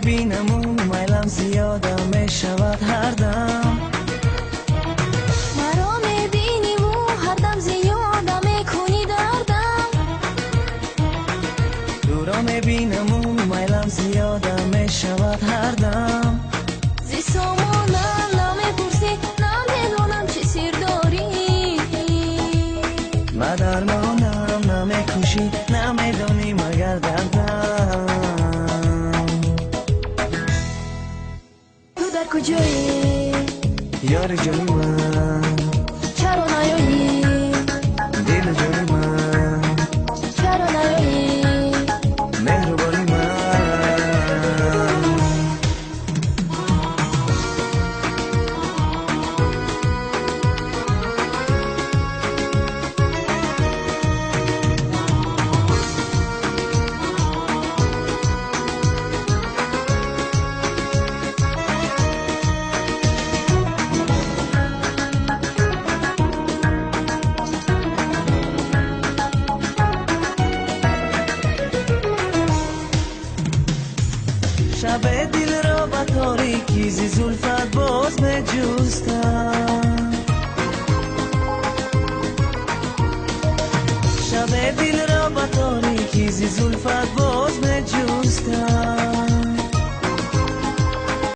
мебинаму майлам зиёда мешавад ҳардам. Маро мебиниву ҳардам зиёда мекунӣ дардам. Туро мебинаму майлам зиёда мешавад ҳардам. Зи сомонам намепурсӣ, намедонам чӣ сир дорӣ. Ба дармонам намекушӣ, намедонӣ магар дардам. Ту дар куҷоӣ? Ёри ҷони ман.